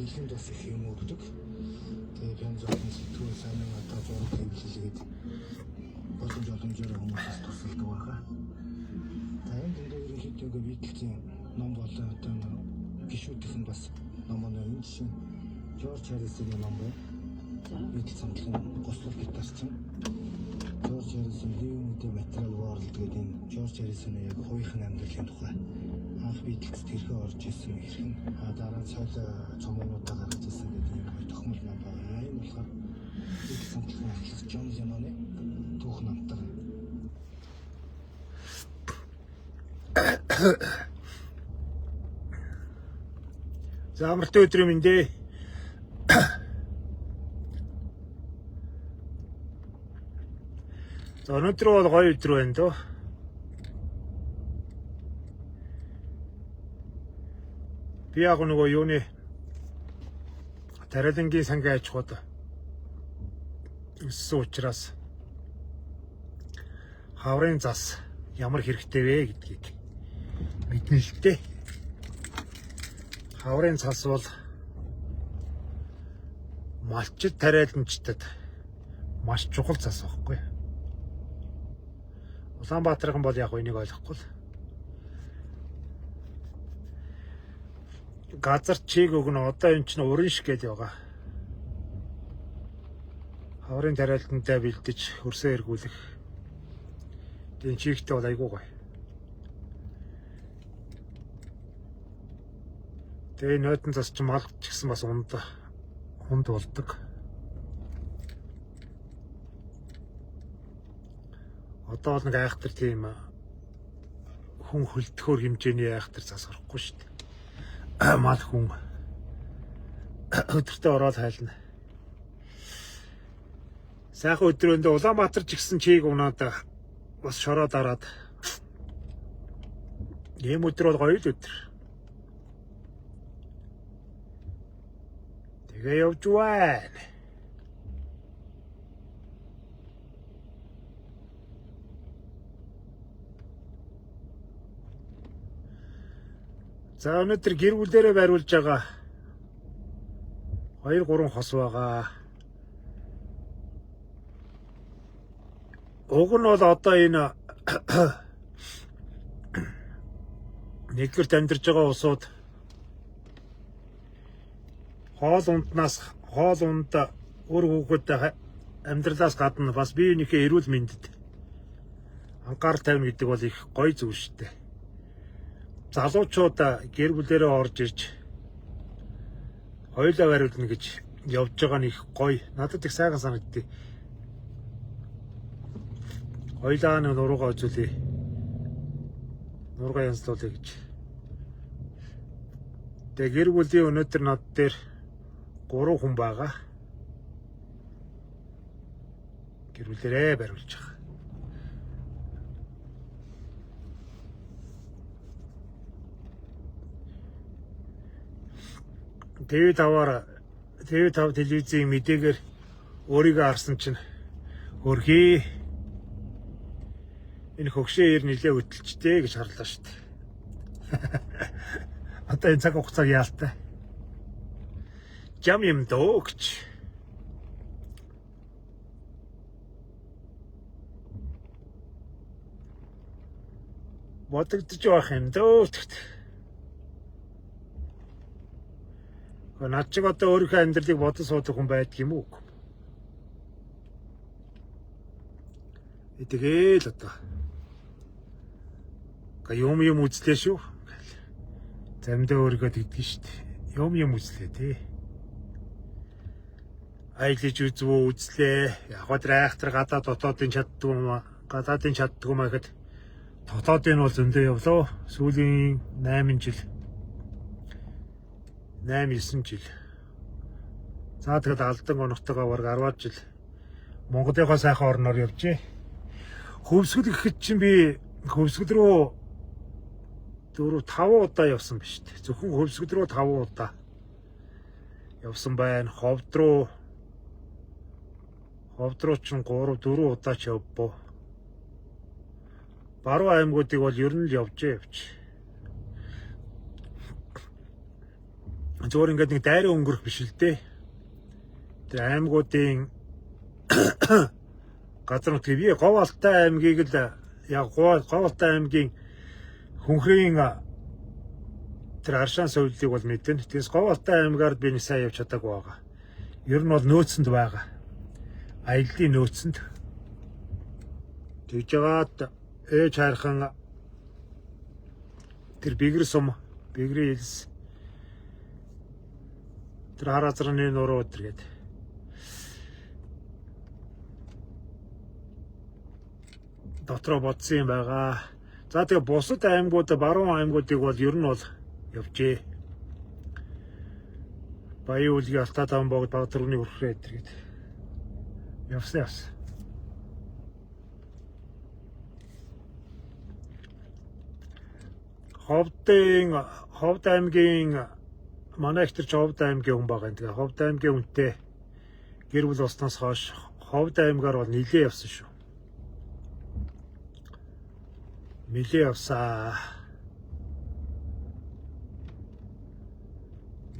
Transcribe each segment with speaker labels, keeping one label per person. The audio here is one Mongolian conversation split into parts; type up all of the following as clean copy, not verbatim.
Speaker 1: Илгэнд бас их юм өгдөг. Тэгээ Пянзогийн сэтгүүл сайн одоо зураг хэвлэлгээд боломж боломжоор хүмүүсээс тусалдаг байгаа. За энэ дэндүү ерөнхийдөө ингээ Битлзийн ном болон одоо гишүүдийнх нь бас ном нь энэ жишээ нь Жорж Харрисоны ном байна. Битлз хамтлагийн гослол гитарчин. Жорж Харрисон Living the Material World гэдэг энэ Жорж Харрисоны яг хувийнх нь амьдралын тухай анх Битлз тэрхээ орж исэн хэрхэн дараа нь соёл цомгоонуудаа гаргаж ирсэн гэдэг юм гоё тохимол ном байгаа. Энэ болохоор Битлз хамтлагийн ахлах Джон Ленноны түүх намтар.
Speaker 2: За амралтын өдрийн мэнд ээ. За өнөөдөр бол гоё өдөр байна дөө. Би яг нөгөө юуны тариалангийн сангийн аж ахуйд өссөн учраас хаврын зас ямар хэрэгтэй вэ гэдгийг мэднэ л дээ. Хаврын цас бол малчид тариаланчдад маш чухал цас байхгүй. Улаанбаатарын бол яг энийг ойлгохгүй л. Газар чиг өгнө одоо эн чинь уран шиг гээд байгаа. Хаврын тариалтантай бэлдэж хөрсөө эргүүлэх. Тэгээ чигтээ бол айгуу гоё. Тэгээ нойтон цас чи мал ч гэсэн бас унд хунд болдог. Одоо бол нэг айхтар тийм хүн хөлдөхөр хэмжээний айхтар цас орохгүй шүү дээ. Мал хүн өдөртөө ороод хайлна. Сайхан өдрөөндөө Улаанбаатар ч гэсэн чиг унаад бас шороо дараад ийм өдөр бол гоё л өдөр. Тэгээ явж байна. За өнөөдөр гэр бүлээрээ бариулж байгаа 2 3 хос байгаа. Уг нь бол одоо энэ нэгэрт амьдарч байгаа улсууд хоол унднаас хоол унд үр хүүхэд амьдралаас гадна бас бие биенийхээ эрүүл мэндэд анхаарал тавина гэдэг бол их гоё зүйл шүү дээ. Залуучууд гэр бүлээрээ орж ирж хоёулаа бариулна гэж явж байгаа нь их гоё. Надад их сайхан санагддээ. Хоёулаа нэг нуруугаа үзүүлье. Нуруугаа янзлуулъя гэж. Тэгээ гэр бүлийн өнөөдөр над дээр 3 хүн байгаа. Гэр бүлээрээ бариулж байгаа. ТV5-аар ТV5 телевизийн мэдээгээр өөрийгөө харсан чинь хөрхий энэ хөгшөө ир нилээ хөтөлчтэй гэж харлаа шүү дээ. Одоо энэ цаг хугацааг яалтай. Жам юм дөө гэж. Бодогдож байх юм дөө тэгт. Над чиг одоо өөрийнхөө амьдралыг бодож суудаг хүн байдаг юм уу? Тэгээл одоо. Юм юм үзлээ шүү. Заримдаа өөрийгөө тэгдэг шүү дээ. Юм юм үзлээ тий. Аялаж үзвөө үзлээ. Яг гоо тэр айхтар гадаа дотоодын чаддгүй юм аа. Гадаадын чаддгүй юм аа гэхэд дотоодын бол зөндөө явлаа. Сүүлийн 8 жил 8 9 жил. За тэгэд алдан оногтойгоо бараг 10 жил Монголынхоо сайхан орноор явжээ. Хөвсгөл гэхэд чинь би Хөвсгөл рүү 4 5 удаа явсан биш үү? Зөвхөн Хөвсгөл рүү 5 удаа явсан байна. Ховд руу чинь 3 4 удаа ч явбоо. Баруун аймагуудыг бол ер нь л явжээ явж. Зөөр ингээд нэг дайран өнгөрөх биш л дээ. Тэр аймагуудын газар нутгийг би Говь Алтай аймгийг л яг Говь Алтай аймгийн Хөнхрийн тэр Аршаан совилыг бол мэднэ. Тэгээс Говь Алтай аймгаар би нэг сайн явж чадаагүй байгаа. Ер нь бол нөөцөнд байгаа. Аяллаа нөөцөнд. Тэгж жагаад ээж хайрхан тэр бигэр сум, бигрийн элс, тэр хар азраны нуруу өдр гээд дотроо бодсон юм байгаа. За тэгээ бусад аймагуд, баруун аймагуудыг бол ер нь бол явжээ. Баян үлгийн Алтай таван богд баг төрөний өрхрөө өдр гээд явсан явсан. Ховд аймгийн манай их тэр Ховд аймгийн хүн байгаа юм. Тэгээ Ховд аймгийн хүнтэй гэр бүл болсноос хойш Ховд аймгаар бол нилээ явсан шүү. Нилээ явсаа.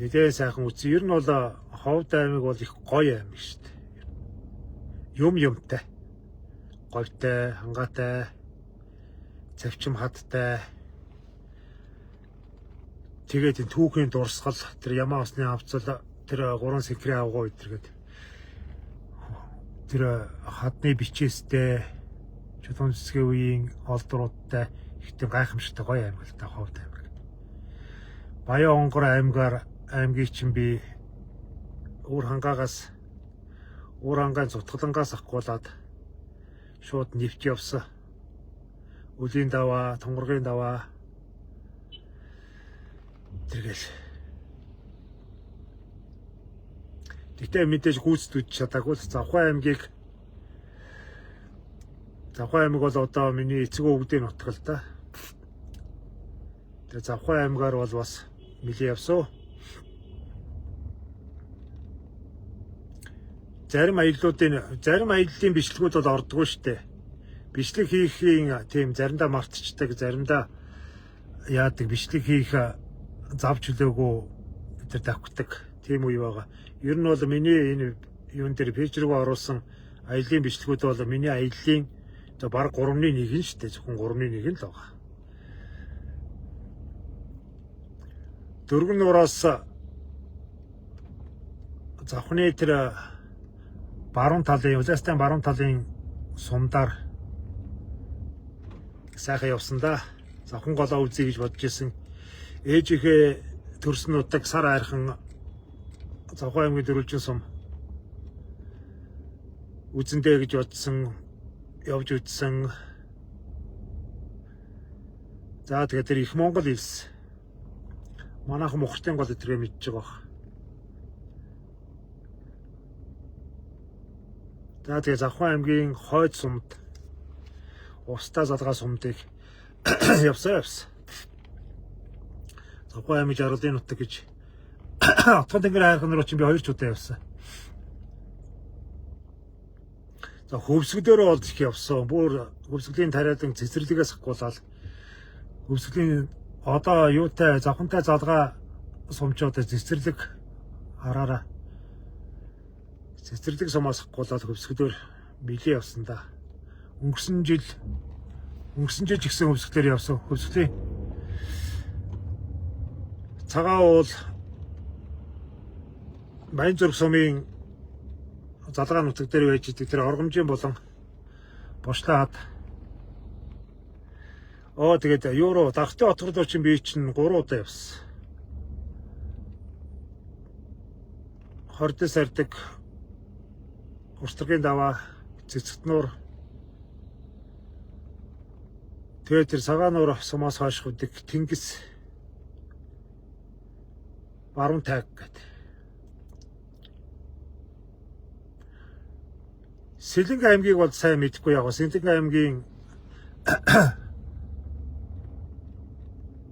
Speaker 2: Нилээ сайхан үтсэн. Ер нь бол Ховд аймаг бол их гоё аймаг шүү дээ. Юм юмтай. Говьтой, хангаатай, цавчим хадтай. Тэгээд энэ түүхийн дурсгал, тэр Ямаа усны авцал, тэр гурван сэкрийн авгуу өдр гээд тэр хадны бичээстэй чулуун цэцгийн үеийн олдруудтай их тийм гайхамшигтай гоё аймаг л та Ховд аймаг. Баян онгор аймгаар аймгийг чинь би уур хангаагаас уур хангаан зутгалангаас ахгуулаад шууд нэвч явсан. Үлийн даваа, тунгаргийн даваа тэргээл. Гэтэ мэдээж гүйцэтгэж чадаагүй л Завхай аймгийг Завхай аймаг бол одоо миний эцэг өвгдийн нутаг л да. Тэгээ Завхай аймгаар бол бас нэлээ явсан. Зарим аяллуудын зарим аяллын бичлэгүүд бол ордгоо штэ. Бичлэг хийхийн тийм заримдаа мартчихдаг, заримдаа яадаг бичлэг хийх зав чөлөөгөө тэр давхдаг тийм үе байгаа. Ер нь бол миний энэ юун дээр пэйж рүү оруулсан аяллын бичлэгүүд бол миний аяллын за баг 3-ны 1 нь шүү дээ. Зөвхөн 3-ны 1 л байгаа. Дөрвөн нуураас завхны тэр баруун талын Улаастан баруун талын сумдаар сайхан явсан да. Завхан голоо үзье гэж бодож исэн. Ээжийнхээ төрсөн нутаг сар айрхан Завхан аймгийн дөрвөлжин сум үзэндээ гэж бодсон, явж үзсэн. За тэгээд тэр их Монгол илс. Манайхан Мухартын гол өдрөө мэдж байгаа бах. За тэгээд Завхан аймгийн хойд сумд Устаа залгаа сумдыг явсан явсан. Завхан аймаг жаргалын нутаг гэж Отгон тэнгэр хайрхан руу чинь би 2 ч удаа явсан. За хөвсгөлөөрөө бол их явсан. Бүр хөвсгөлийн тариалан цэцэрлэгээс ахгуулаад хөвсгөлийн одоо юутай завхантай залгаа сумчууд цэцэрлэг хараараа цэцэрлэг сумаас ахгуулаад хөвсгөлөөр нилээ явсан да. Өнгөрсөн жил ч гэсэн хөвсгөлөөр явсан. Хөвсгөлийн цагаан уул Баян зүрх сумын залгаа нутаг дээр байж идэг тэр оргомжийн болон бошлоо хад. Оо тэгээд евро Дархтын отгор руу чинь би чинь 3 удаа явсан. Хордос ардаг Уртаргийн даваа Цэцэгт нуур тэгээд тэр цагаан нуур сумаас хойш хөдөг Тэнгис баруун тайг гэдэг. Сэлэнг аймгийг бол сайн мэдэхгүй яг. Сэлэнг аймгийн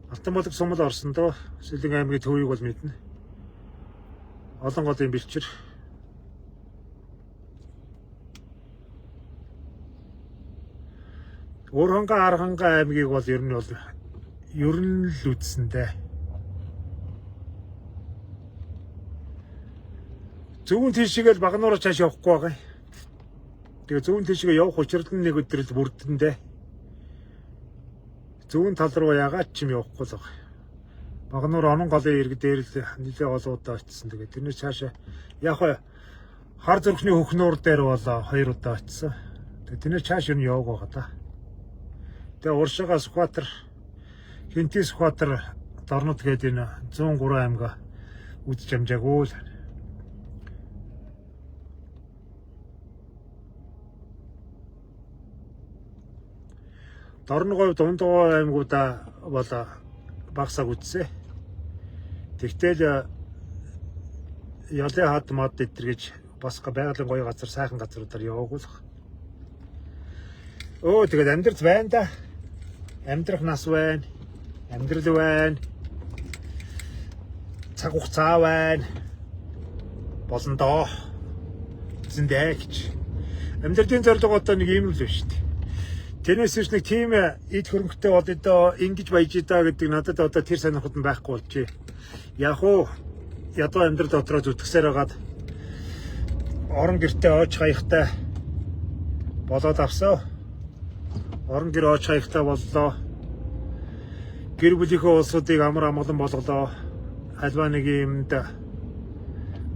Speaker 2: Алтан болог сумал орсон доо. Сэлэнг аймгийн төвийг бол мэднэ. Олон голын бэлчээр. Уурханга Арханга аймгийг бол ер нь л үзсэн дээ. Зүүн тийшгээл Багануураа цааш явахгүй байгаа. Тэгээ зүүн тийшгээ явах учрал нь нэг өдөр л бүрдэндээ. Зүүн тал руу ягаад ч юм явахгүй л байгаа. Багануур онон голын ирэг дээр л нэлээ олон удаа очисон. Тэгээ тэрнээс цаашаа яг хар зүрхний хөхнуур дээр бол хоёр удаа очисон. Тэгээ тэрнээс цааш юу яваагүй байгаа да. Тэгээ уршаага Сүхбаатар, Хинти Сүхбаатар, Дорнод гээд энэ 103 аймгаа үзэж амжаагүй л. Дорноговь Дундговь аймагудаа бол багсааг үзсэн. Тэгтэл Ялын хад мад эдэр гэж бас байгалийн гоё газар, сайхан газруудаар яваагүй л. Өө тэгээд амьдрал байна да. Амьдрах нас байна. Амьдрал байна. Цаг хугацаа байна. Болно доо. Зэндээ гэж. Амьдралын зорилго одоо нэг юм л биш үү? Тэрнээс биш нэг тийм эд хөрөнгөтэй болъё доо, ингэж баяж даа гэдэг надад одоо тэр сонирхол нь байхгүй болжээ. Яг уу ядуу амьдрал дотроо зүтгэсээр байгаад орон гэртээ ойч хаягтай болоод авсан. Орон гэр ойч хаягтай боллоо. Гэр бүлийнхээ улсуудыг амар амгалан болголоо. Альва нэг юмд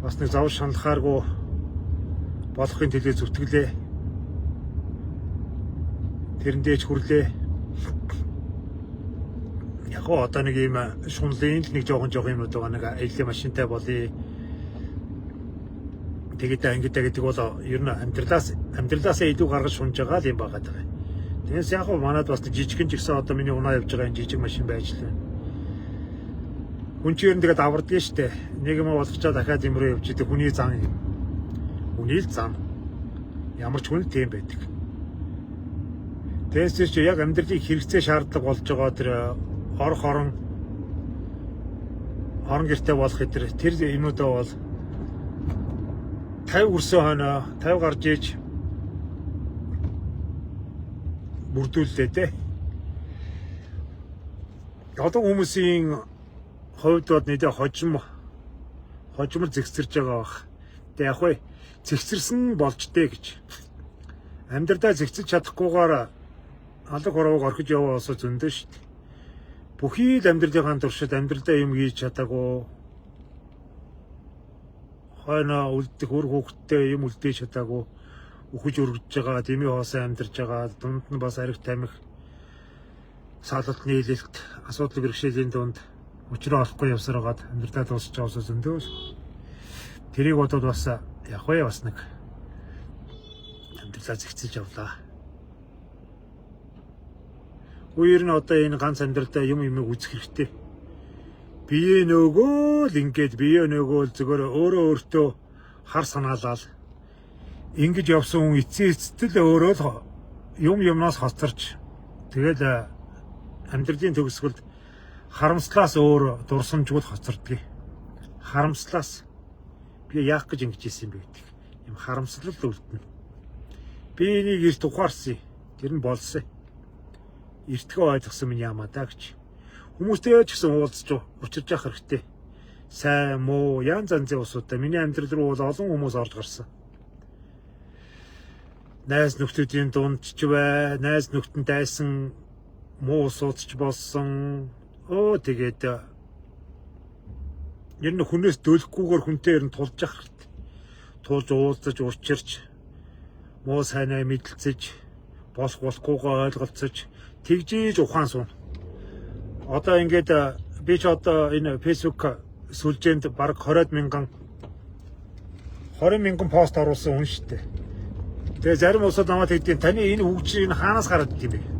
Speaker 2: бас нэг зов шаналхааргүй болохын төлөө зүтгэлээ. Тэрэндээ ч хүрлээ. Яг гоо одоо нэг юм шунлын л нэг жоохон жоохон юмнууд байгаа, нэг аялын машинтай болъё. Тэгээд ингэдэ гэдэг бол ер нь амьдралаасаа илүү гаргаж шунж байгаа л юм байгаа даа. Тэгээс яг гоо манад бас жижигэн ч гэсэн одоо миний унаа явж байгаа энэ жижиг машин байж л байна. Хүн чинь ер нь тэгээд авардгийн штэ. Нэг юм болгочоо дахиад юм руу явж идэг хүний зан юм. Хүний л зан. Ямар ч хүн тийм байдаг. Тэгээс чи яг амьдралын хэрэгцээ шаардлага болж байгаа тэр орох орон орон гэрте болох тэр юмнуудаа бол 50 хүрсэн хойноо 50 гарч иж бүрдүүллээ те. Одоо хүмүүсийн хувьд бол нэгдээ хожимор зэгцэрж байгаа бах. Тэг яг вэ зэгцэрсэн болж дээ гэж. Амьдралдаа зэгцэж чадахгүйгээр алаг хороог орхиж яваа осоо зөндөө шүү дээ. Бүхий л амьдралынхаа туршид амьдралдаа юм хийж чадаагүй. Хойноо үлдэх үр хүүхэдтэй юм үлдээж чадаагүй. Үхэж өргөж байгаа, дэмий хоосоо амьдарч байгаа, дунд нь бас арх тамхи, саалалт нийлэлт, асуудал бэрхшээлийн дунд учраа олохгүй явсаар байгаад амьдралдаа дуусч байгаа осоо зөндөө. Тэрийг бодоод бас яг вэ бас нэг амьдралаа зэгцэж явлаа. Үер нь одоо энэ ганц амьдралдаа юм юмыг үзэх хэрэгтэй. Бие нөгөө л ингээд бие нөгөө л зөвхөн өөрөө өөртөө хар санаалал ингэж явсан хүн эцсийн эцэст л өөрөө л юм юмнаас хоцорч тэгэл амьдралын төгсгөлд харамслаас өөр дурсамжгүй хоцордгийг. Харамслаас би яах гэж ингэж хийсэн бэ гэдэг юм харамслал үлдэнэ. Би энийг эрт ухаарсан. Тэр нь болсон. Эртгөө ойлгосон минь яамаа даа гэж. Хүмүүстэй ч гэсэн уулзч учирч явах хэрэгтэй. Сайн муу янз янзын усуудаа миний амьдрал руу бол олон хүмүүс орж гарсан. Найз нөхдүүдийн дунд ч бай, найз нөхдөнд дайсан муу усууд ч болсон. Өө тэгээд ер нь хүнээс дөлөхгүйгээр хүнтэй ер нь тулж явах хэрэгтэй. Тулж уулзаж учирч муу сайнаа мэдлцэж болох болохгүйгээ ойлголцож тэгжиж ухаан суuna. Одоо ингээд би ч одоо энэ Facebook сүлжээнд бараг 20 мянган пост оруулсан хүн шүү дээ. Тэгээ зарим улсууд намайг тэгдэв, таны энэ үг чинь энэ хаанаас гараад идэв юм бэ?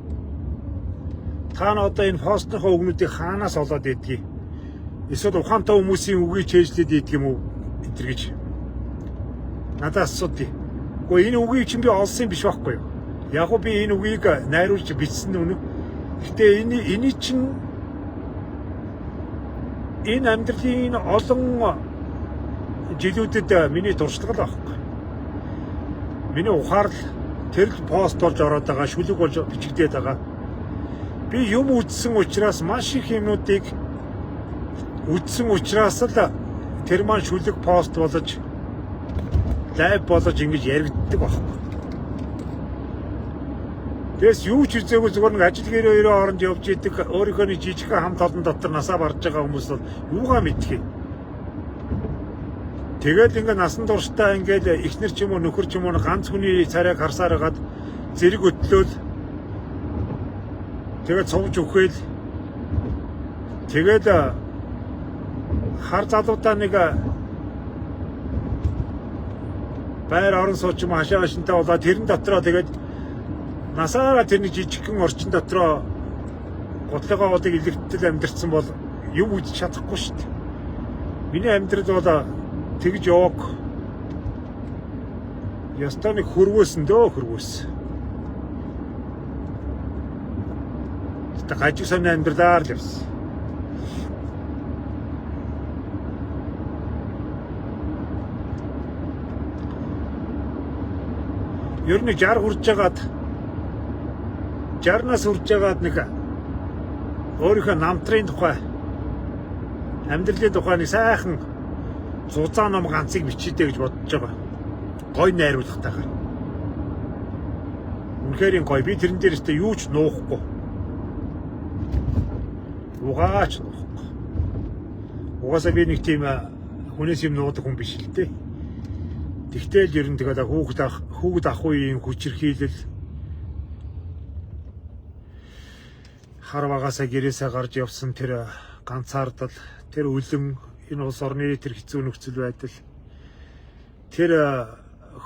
Speaker 2: Та нь одоо энэ постныхоо үгнүүдийг хаанаас олоод идэгий? Эсвэл ухаантай хүмүүсийн үгийг чэйжлээд идэх юм уу? Эдэр гэж надаас асуудъя. Гэхдээ энэ үгийг чинь би олсон юм биш байхгүй юу? Яг уу би энэ үгийг найруулж бичсэн нь үнэ. Гэтэ энэ чинь энэ амьдралын олон жилүүдэд миний туршлага л байхгүй. Миний ухаарл тэр л пост болж ороод байгаа, шүлэг болж бичигдээд байгаа. Би юм үзсэн учраас маш их юмнуудыг үзсэн учраас л тэр маань шүлэг пост болж Live болгож ингэж яригддаг байхгүй. Тэгээс юу ч үзээгүй зүгээр нэг ажил гэрээ хоёрын хооронд явж идэг өөрийнхөө нэг жижигхэн хамт олон дотор насаа барж байгаа хүмүүс бол юугаа мэдэх юм. Тэгэл ингээ насан туршдаа ингээл эхнэр ч юм уу нөхөр ч юм уу ганц хүний царайг харсаар хагаад зэрэг өтлөөл тэгээд цовж өгөөл тэгээд хар залуудаа нэг байр орон сууч юм хашаа хашинтай болоод тэрэн дотроо тэгээд насаараа тэрний жижигхэн орчин дотроо гутлыгаа болыг илэгтэл амьдэрсэн бол юм үзэж чадахгүй шүү дээ. Миний амьдрал бол тэгж яваг. Ястаа нэг хөрвөөсөн дөө хөрвөөс. Тэ гажиг сонь амьдралаар л явсан. Ер нь 60 хүрж байгаад 60-наас хүрж байгаад нэг өөрийнхөө намтрын тухай амьдралын тухай нэг сайхан зузаан ном ганцыг бичээдэй гэж бодож байгаа. Гой найруулгатайгаар. Үнэхээр гой. Би тэрэн дээр өстө юу ч нуухгүй. Угаач нуухгүй. Угаасаа би нэг тийм хүнээс юм нуудаг хүн биш л дээ. Тэгтэл ер нь тэгээд хүүхэд ах үеийн хүчирхийлэл хар вагаасаа гэрээсээ гарч явсан тэр ганцаардал, тэр үлэн, энэ улс орны тэр хэцүү нөхцөл байдал, тэр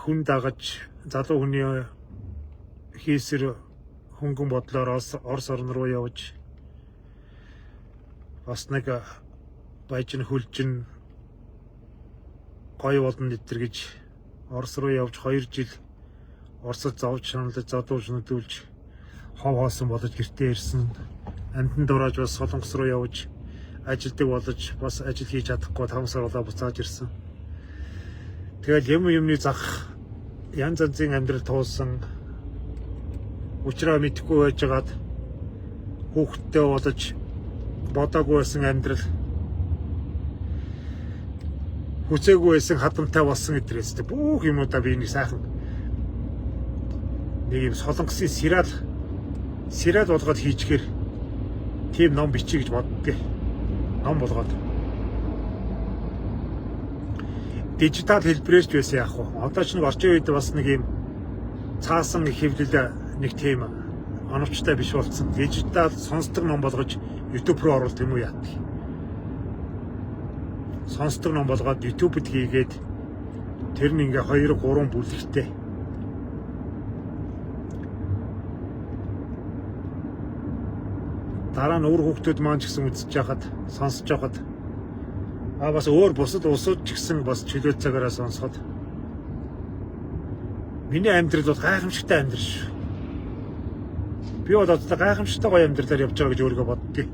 Speaker 2: хүн дагаж залуу хүний хийсэр хөнгөн бодлоор Орос орн руу явж бас нэг баяжин хөлжин гоё болно нэтэр гэж Орос руу явж 2 жил Оросод зовж шаналж зодууж нүдүүлж хов хоосон болж гэртээ ирсэн. Амтан дурааж бас Солонгос руу явж ажилдаг болж бас ажил хийж чадахгүй 5 сар болоо буцааж ирсэн. Тэгэл юмны зах янз янзын амьдрал туулсан. Учраа мэдэхгүй байжгаад хүүхэдтэй болж бодоогүй байсан амьдрал хүсээгүй байсан хадамтай болсон гэдрээс бүх юмудаа би нэг сайхан нэг юм Солонгосын сериал болгоод хийчихээр тийм ном бичиж гэж боддгийг. Ном болгоод дижитал хэлбэрээр ч байсан яах вэ? Одоо ч нэг орчин үед бас нэг юм цаасан хэвлэл нэг тийм оновчтой биш болсон. Дижитал сонсдог ном болгож YouTube руу оруулах юм уу яадаг. Сонсдог ном болгоод YouTube-д хийгээд тэр нь ингээ 2 3 бүлэгтэй. Дараа нь өөр хүүхдүүд маань ч гэсэн үзэж яхад сонсож яхад бас өөр бусад улсууд ч гэсэн бас чөлөө цагаараа сонсоход миний амьдрал бол гайхамшигтай амьдрал шүү. Би бол одоо гайхамшигтай гоё амьдралаар явж байгаа гэж өөрийгөө боддгийг.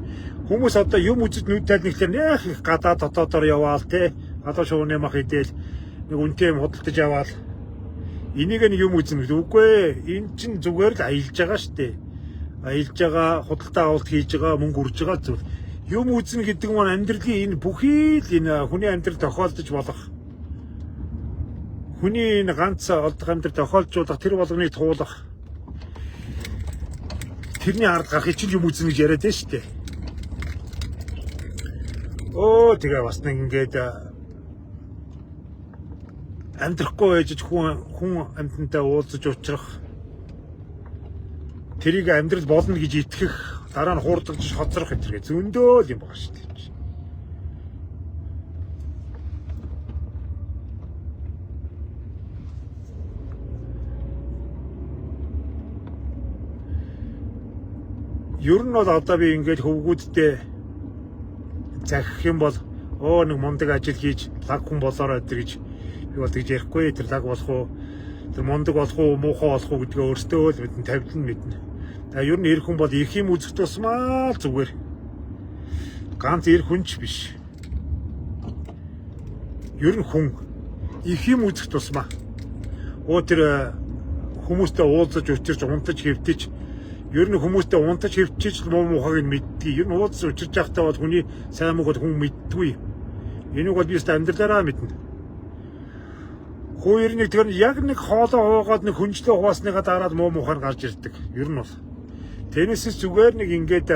Speaker 2: Хүмүүс одоо юм үзэж нүд тайлнахлаар нэх их гадаа дотоодоор яваал те. Гадаа шувууны мах идээл нэг үнэтэй юм худалдаж аваал. Энийг нэг юм үзнэ гэдэг. Үгүй ээ. Энэ чинь зүгээр л аялж байгаа шүү дээ. Аялж байгаа, худалдаа авалт хийж байгаа, мөнгө үрж байгаа зүйл. Юм үзнэ гэдэг нь амьдралын энэ бүхий л энэ хүний амьдрал тохиолдож болох. Хүний энэ ганц олдох амьдрал тохиолдож болох тэр болгоныг туулах. Тэрний ард гарахыг чинь юм үзнэ гэж яриад байна шүү дээ. Өө тэгээ бас нэг ингээд амьдрахгүй байж хүн амьтантай уулзаж уулзрах тэрийг амьдрал болно гэж итгэх дараа нь хуурдагч хоцрох гэтэргээ зөндөө л юм байгаа шүү дээ. Ер нь бол одоо би ингээд хөвгүүдтэй захих юм бол нэг мундаг ажил хийж лаг хүн болоорой гэж би бол тэгж ярихгүй. Тэр лаг болох уу, тэр мундаг болох уу, муухай болох уу гэдгээ өөртөө л мэднэ, тавилан мэднэ. За ер нь эр хүн бол их юм үзэх тусмаа л зүгээр. Ганц эр хүн ч биш. Ер нь хүн их юм үзэх тусмаа. Тэр хүмүүстэй уулзаж учирч унтаж хэвтэж ер нь хүмүүстэй унтаж хэвтэж муу муухайг нь мэддэг. Ер нь уулзаж учирч явахдаа бол хүний сайн мууг хүн мэддэггүй. Энийг бол би өстө амьдралаараа мэднэ. Хүү ер нь тэр яг нэг хоолоо хуугаад нэг хүнжлөө хуваасныгаа дараад муу мухаар гарч ирдэг. Ер нь бол. Тэнэсээс зүгээр нэг ингээд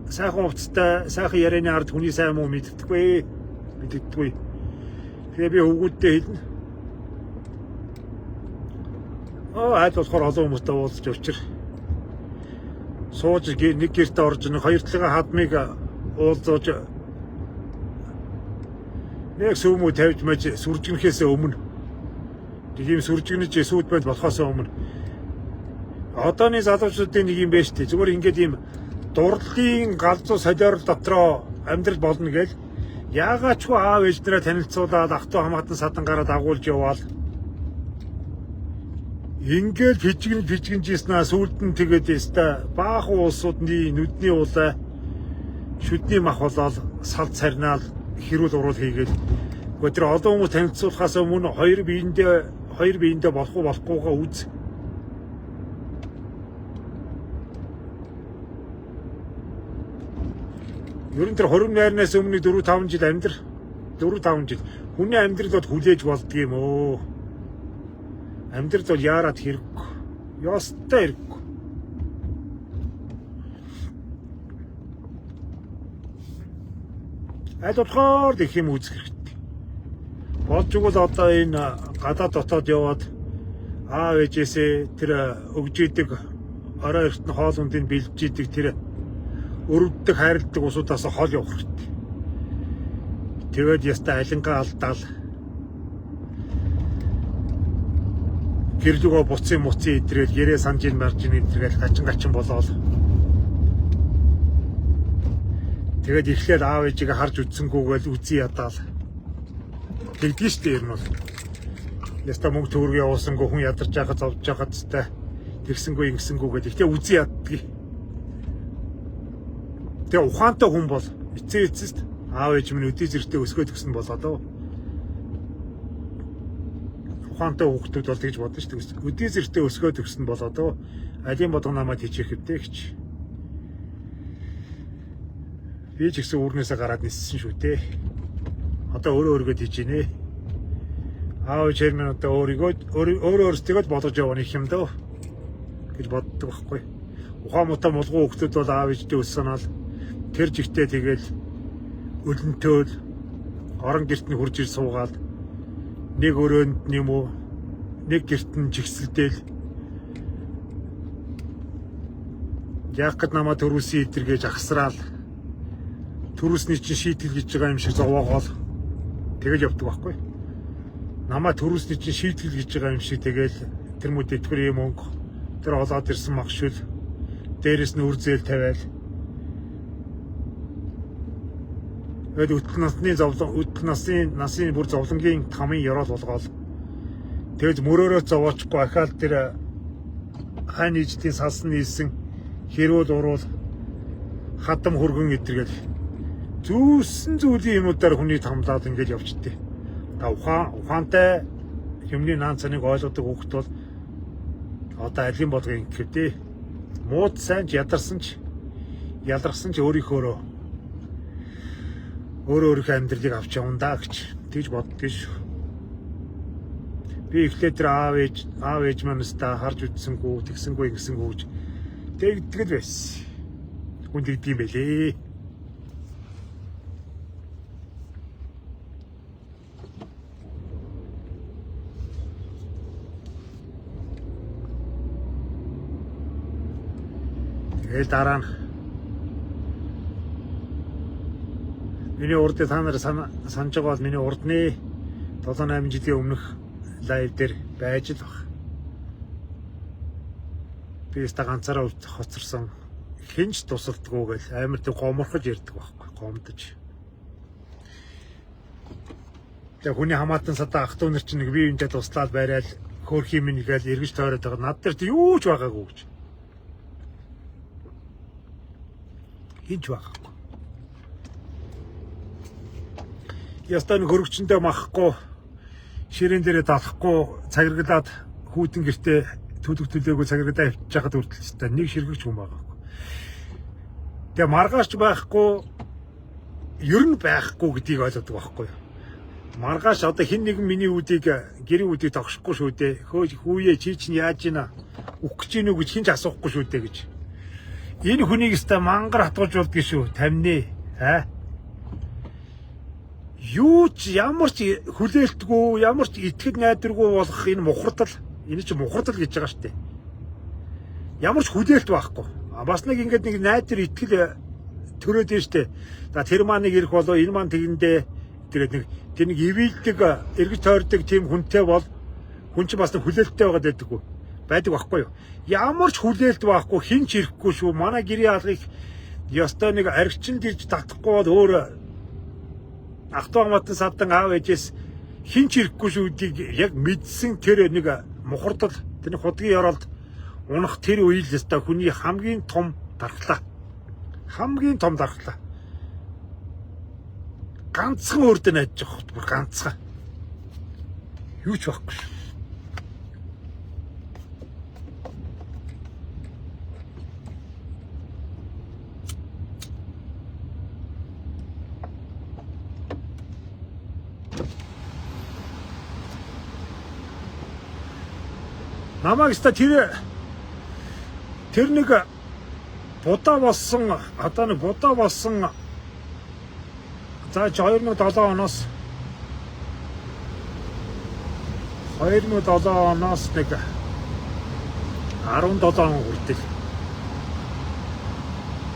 Speaker 2: сайхан хувцастай, сайхан ярианы ард хүний сайн муу мэддэггүй. Мэддэггүй. Тэгээ би хөвгүүддээ хэлнэ. Оо аль болохоор олон хүмүүстэй уулзч учир. Сууж нэг гэртээ орж нэг хоёр талын хадмыг уулзууж нэг сүмүү тавьж маж сүржигнэхээс өмнө нэг юм сүржигнэж сүйд банд болохоос өмнө одооны залуучуудын нэг юм байж тээ. Зүгээр ингээд ийм дурлалын галзуу солиорол дотроо амьдрал болно гээл яагаачгүй аав ээж нараа танилцуулаад ах トゥ хамаатан садан гараад агуулж яваал ингээл пижигэн пижигэнжсэн сүүлд нь тэгээд өста баахан улсуудны нүдний улай шүдний мах болоод сал царнаал хэрүүл уруул хийгээл. Гэхдээ тэр олон хүмүүс танилцуулахаас өмнө хоёр биендээ болох уу болохгүйгаа үз. Ер нь тэр 20 найрнаас өмнө 4-5 жил амьдр. 4-5 жил. Хүний амьдрал бол хүлээж болдго юм өө. Амьдрал бол яарад хэрэггүй. Ёстой хэрэггүй. Аль болохоор их юм үзэх хэрэгтэй. Болж игэл одоо энэ гадаад дотоод яваад аав ээжээсээ тэр өгж идэг орой эрт нь хоол хүндийг бэлдэж идэг тэр өрөвддөг хайрладаг усудаас хол явах хэрэгтэй. Тэгээд яста алингаа алдаал гэрлүүгөө буцын муцын идрэл гэрээ санжийн маржин идрэл гачин гачин болоол. Тэгээд эхлээд аав ээжигээ харж үзсэнгүүгээл үзий ядаал. Тэгдэж штэ ер нь бол. Яста мөнгө төгрөг явуулсангүй хүн ядарч байхад зовж байхад та тэгсэнгүү ингэсэнгүү гэдэг. Гэхдээ үзий яддгийг. Тэгээ ухаантай хүн бол эцээ эцэст аав ээж минь өдий зэрэгтэй өсгөөд өгсөн болоо доо. Ухаантай хүүхдүүд бол тэгж бодно шүү дээ. Өдий зэрэгтэй өсгөөд өгсөн болоо доо. Алийн бодго намайг хичээх хэвдэ гэж. Би ч гэсэн үүрнээсээ гараад ниссэн шүү дээ. Одоо өөрөө өөргөө тийж гинэ. Аав ээж минь одоо өөрийгөө өөрөө өөрсдийгөө болгож явна их юм дөө гэж боддог байхгүй. Ухаан муутай мулгуу хүүхдүүд бол аав ээжтэй өссөн ал тэр жигтэй тэгэл өлөнтөөл орон герт нь хурж ир суугаал нэг өрөөнд нь юм уу нэг герт нь жигсэлдээл яг гэд намаа төрүүлсэн идэр гэж ахсраал төрүүлсний чинь шийтгэл гэж байгаа юм шиг зовоогоол тэгэл явдаг байхгүй. Намаа төрүүлсний чинь шийтгэл гэж байгаа юм шиг тэгэл тэр мөд итгэр юм өнгө тэр олоод ирсэн магшил дээрэс нь үр зээл тавиал тэгээд өтөл насны зовлон өтөл насны бүр зовлонгийн тамын ёроол болгоол тэгэж мөрөөрөө зовоочихгүй ахаал тэр хайн нийждийн салсан нийлсэн хэрүүл уруул хадам хөргөн идэргээл зүүсэн зүйлийн юмудаар хүний тамлаад ингэж явчихдээ. Та ухаантай юмны наан цаныг ойлгодог хүүхэд бол одоо алийн болгон ингэв дээ. Мууд сайн ч ядарсан ч яларсан ч өөрийнхөөрөө өөрөө өөрийнхөө амьдралыг авч явна да гэж тэгж боддгийг шүү. Би эхлээд тэр аав ээж манаас та харж үзсэнгүү, тэгсэнгүү, ингэсэнгүү гэж тэгдэг л байсан. Хүн тэгдэг юм байлээ. Тэгэл дараа нь миний урд та нар санаж байгаа бол миний урдны 7-8 жилийн өмнөх лайв дээр байж л баг. Би өста ганцаараа хоцорсон хинч тусалдгүү гэл амар тэг гоморхож ярьдаг байхгүй гомдож. Тэгээ хүний хамаатан садаа ах トゥ нар чинь нэг бие биендээ туслаад барайл хөөрхий минь гээл эргэж тойроод байгаа. Над дээр юу ч байгаагүй гэж. Хинч байгаагүй. Ястаа нэг хөргөчөндөө махахгүй ширээн дээрээ далахгүй цагиргалаад хүүтэн гертээ төлөг төлөөгүй цагиргалаа авчиж хахад хүртэл өстой нэг ширхэгч хүн байгаагүй. Тэгээ маргааш байхгүй ер нь байхгүй гэдгийг ойлгодог байхгүй юу. Маргааш одоо хэн нэгэн миний үүдийг, гэрийн үүдийг тогшихгүй шүү дээ. Хөөж хүүе, чи чинь яаж ийна? Үхэх гэж гинүү гэж хэн ч асуухгүй шүү дээ гэж. Энэ хүнийг өстой мангар хатгуулж болдгийг шүү. Тамнэ. Аа? Юу ч ямар ч хүлээлтгүй, ямар ч итгэл найдваргүй болох энэ мухардал, энэ чинь мухардал гэж байгаа шүү дээ. Ямар ч хүлээлт байхгүй. Бас нэг ингээд нэг найдвар, итгэл төрөөд нь шүү дээ. За, тэр маань нэг ирэх болоо, энэ маань тэгэндээ тэгээд нэг тэр нэг ивэлдэг, эргэж тойрдог тийм хүнтэй бол хүн чинь бас нэг хүлээлттэй байгаад байдаггүй. Байдаг байхгүй юу? Ямар ч хүлээлт байхгүй, хэн ч ирэхгүй шүү. Манай гэрийн хаалгыг ёстой нэг аригчин дэрж татахгүй бол өөр ах トゥ хамаатан садан аав ээжээс хэн ч ирэхгүй шүү гэдгийг яг мэдсэн тэр нэг мухардал, тэр худгийн ёроолд унах тэр үйл л ёстой хүний хамгийн том дархлаа. Хамгийн том дархлаа. Ганцхан өөртөө найдаж байгаа бүр ганцхан. Юу ч байхгүй шүү. Намайг өстой тэр нэг будаа болсон, одоо нэг будаа болсон, за, 2007 оноос нэг 17 он хүртэл,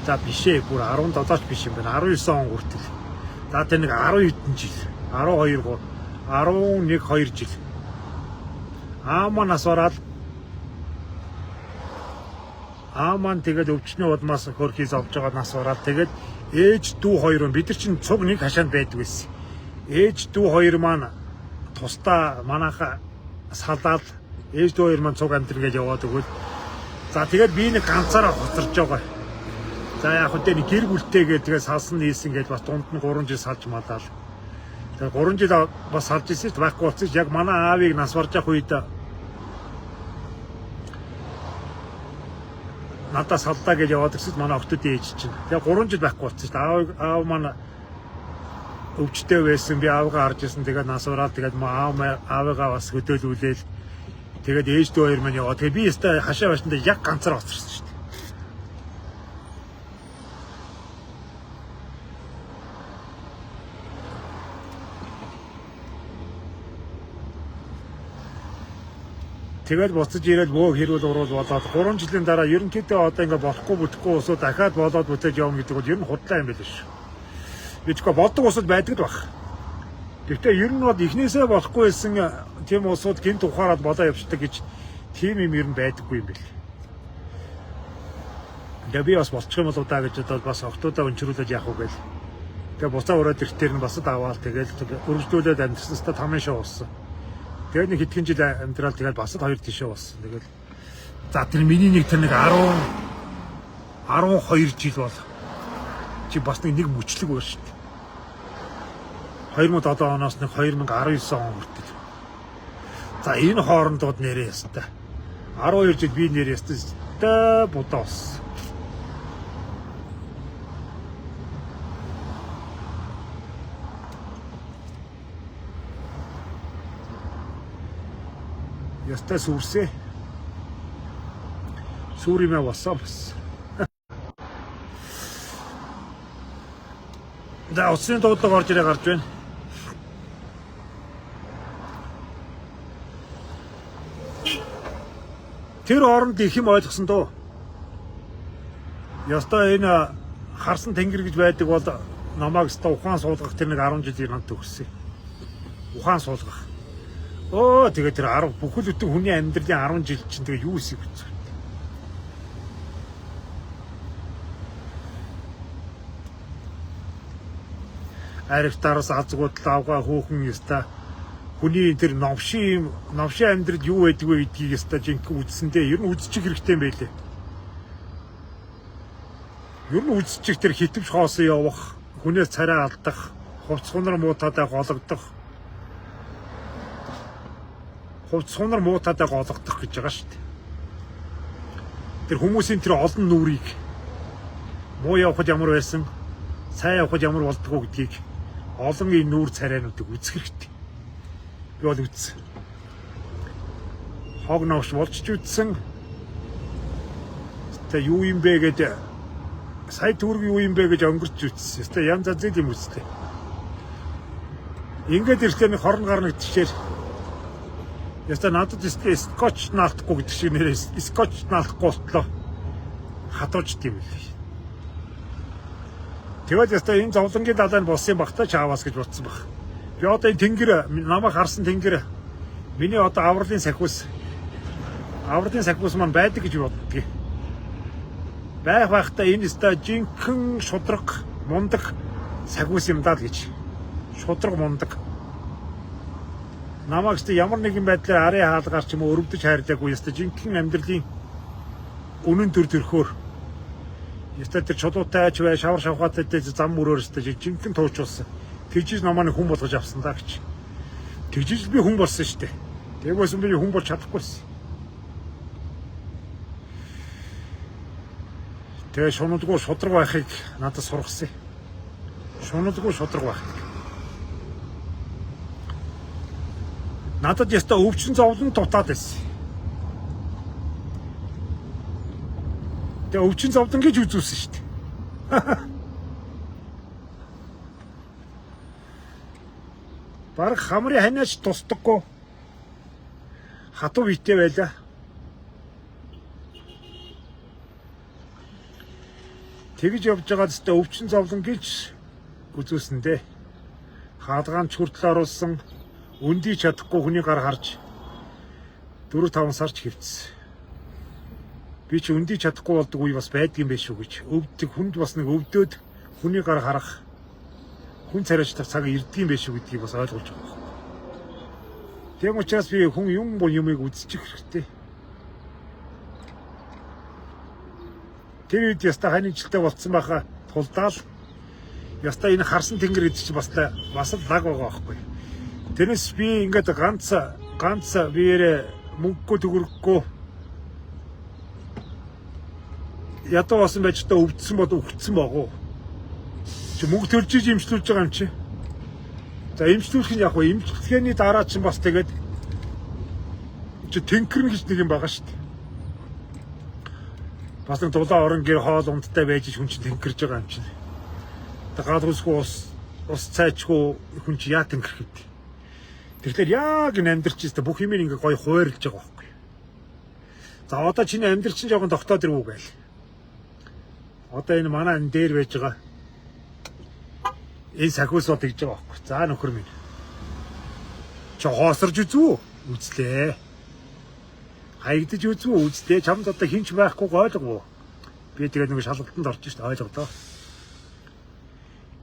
Speaker 2: за, биш ээ, бүр 17 ч биш юм байна, 19 он хүртэл, за, тэр нэг 10 хэдэн жил, 12 3 11 2 жил аав маань нас бараад, аав маань тэгээд өвчний улмаас хөрхийс авч байгаа нас бараад, тэгээд ээж дүү хоёр, бид нар чинь цуг нэг хашаанд байдаг байсан. Ээж дүү хоёр маань тусдаа манайха салаад, ээж дүү хоёр маань цуг амьдр гэж яваад өгöd. За, тэгээд би нэг ганцаараа хоцорж байгаа. За, яг хөө нэг гэр бүлтэйгээ тэгээд салсан нийсэн гэж бас дунд нь 3 жил салж мадаал. Тэгээд 3 жил бас салж ирсэн ч байхгүй болсон ч яг манай аавыг нас барж явах үед надаа саллаа гэж яваад ирсэн манай охтуудын ээж чинь. Тэгээ 3 жил байхгүй болсон шүү дээ. Аав маань өвчтэй байсан. Би аавгаа харж ирсэн. Тэгээд нас бараад, тэгээд аав аавыгаа бас хөдөөлүүлээл, тэгээд ээж дүү хоёр маань яваа. Тэгээд би өстой хашаа башиндаа яг ганцаар хоцорсон шүү дээ. Тэгээд буцаж ирээд бөөх хэрүүл уруул болоод 3 жилийн дараа ерөнхийдөө одоо ингээ болохгүй бүтэхгүй усуу дахиад болоод бүтээж явна гэдэг бол ер нь худлаа юм байл шүү. Би ч болдог усуд байдаг л баг. Гэхдээ ер нь бол эхнээсээ болохгүй байсан тийм улсууд гинт ухаарад болоо явцдаг гэж тийм юм ер нь байдаггүй юм бэл. Тэгээ би бас болчих юм болоо да гэж одоо бас охтуудаа өнчрүүлээд яах вэ гээл. Тэгээ буцаа өрөөд ирэхдээ нь бас даваал, тэгэл өргөжлүүлээд амьдсан ста тамын шоу болсон. Тэгээд нэг хэдхэн жил амьдрал, тэгээд бас л хоёр тишээ болсон. Тэгэл за, тэр миний нэг тэр нэг 10 12 жил бол чи бас нэг мөчлөг байна шүү дээ. 2007 оноос нэг 2019 он хүртэл. За, энэ хоорондууд нэрээ ястай. 12 жил би нэрээ ястай будаа болсон. Ястай сүрсээ. Сүр юм болсон бас. За, утасны дуудлага орж ирээ гарч байна. Тэр оронд их юм ойлгосон дөө. Ёстой энэ харсан тэнгэр гэж байдаг бол намайг өстой ухаан суулгах тэр нэг 10 жилийн надад өгсөн. Ухаан суулгах. Өө, тэгээ тэр 10 бүхэл бүтэн хүний амьдралын 10 жил чинь тэгээ юу эсэх вэ? Аригтаараас азгуудлаа авгаа хүүхэн ёстой хүний тэр новшин юм, новшин амьдрал юу байдаг вэ гэдгийг ёстой жинхэнэ үзсэндээ ер нь үзчих хэрэгтэй юм байлээ. Ер нь үзчих, тэр хитвш хоосон явах, хүнээс царай алдах, хувцас хунар муутадаа гологдох, хувцас хунар муутадаа гологдох гэж байгаа шүү дээ. Тэр хүмүүсийн тэр олон нүрийг муу явахад ямар байсан, сайн явахад ямар болдгоо гэдгийг Олон энэ нүүр царайнуудыг үзэх хэрэгтэй. Би бол үзсэн. Хог новш болж ч үзсэн. Тэ юу юм бэ гэдэг сая төгрөг юу юм бэ гэж өнгөрч үзсэн. Тэ янз янзын юм үзтээ. Ингээд ирэхдээ нэг хорн гарна гэдэг чигээр яста надад скотч наалтахгүй гэдэг шиг нэрээ скотч наалтахгүй болтлоо хатууж дим л. Тэгээд яста энэ зовлонгийн далайн болсон юм багтаа чаавас гэж бодсон баг. Би одоо энэ тэнгэр намайг харсан тэнгэр миний одоо авралын сахиус маань байдаг гэж боддгийг. Байх байхдаа энэ яста жинхэнэ шудраг мундаг сахиус юм даа л гэж. Шудраг мундаг. Намайг ч ямар нэгэн байдлаар арын хаалгаар ч юм уу өрөвдөж хайрлаагүй яста жинхэнэ амьдралын үнэн төр төрхөөр яста тэр чулуутай ч бай шавар шавхаатай зам мөрөөр яста жинхэнэ туучулсан. Тэгжиж намайг хүн болгож авсан даа гэж. Тэгжиж би хүн болсон шүү дээ. Тэгвээс би хүн болж чадахгүйсэн. Тэгээ шунадгүй шудраг байхыг надад сургасан. Шунадгүй шудраг байхыг. Надад яста өвчин зовлон дутаад байсан. Тэгээ өвчин зовлон гэж үзүүлсэн шүү дээ. Бараг хамрын ханаач тусдаггүй. Хатуу биетэй байлаа. Тэгж явж байгаа зү өвчин зовлон гэж үзүүлсэн дээ. Хаалгаанч хүртэл оруулсан. Өндий чадахгүй хүний гар харж 4-5 сарч хөвцсөн. Би чи өндий чадахгүй болдог үе бас байдгийн байх шүү гэж. Өвдөг хүнд бас нэг өвдөөд хүний гар харах хүн царайчдах цаг ирдэг юм байх шүү гэдгийг бас ойлгож байгаа юм. Тийм учраас би хүн юм бо юмыг үзчих хэрэгтэй. Тэр үед яста ханийн жилтэй болцсон байхаа тулдаал яста энэ харсан тэнгэр гэдэг чинь бас л лаг байгаа байхгүй. Тэрнээс би ингээд ганц биеэрээ мөнгөгүй төгрөггүй ядуу болсон байж та өвдсөн бол өвдсөн байгуу. Чи мөнгө төлж иж имжлүүлж байгаа юм чи. За имжлүүлэх нь яг хөө имжлэхээний дараа чинь бас тэгээд чи тэнхэрнэ гэж нэг юм байгаа шүү дээ. Бас нэг дулаан орон гэр хоол ундтай байж хүн чинь тэнхэрж байгаа юм чинь. Тэг гадуурсгүй ус цайчгүй хүн чи яа тэнхэрх вэ? Тэгэхээр яг энэ амьдрч ийстэ бүх юм ингээ гоё хуваарлж байгаа байхгүй. За одоо чиний амьдрал чинь жоохон тогтоод ирвүү гээл. Одоо энэ манай энэ дээр байж байгаа энэ сахиус бол тэгж байгаа байхгүй. За нөхөр минь. Чи хоосорж үзв үү? Үзлээ. Хаягдаж үзв үү? Үзлээ. Чамд одоо хинч байхгүй ойлгов уу? Би тэгээд нэг шалгалтанд орж шít ойлголоо.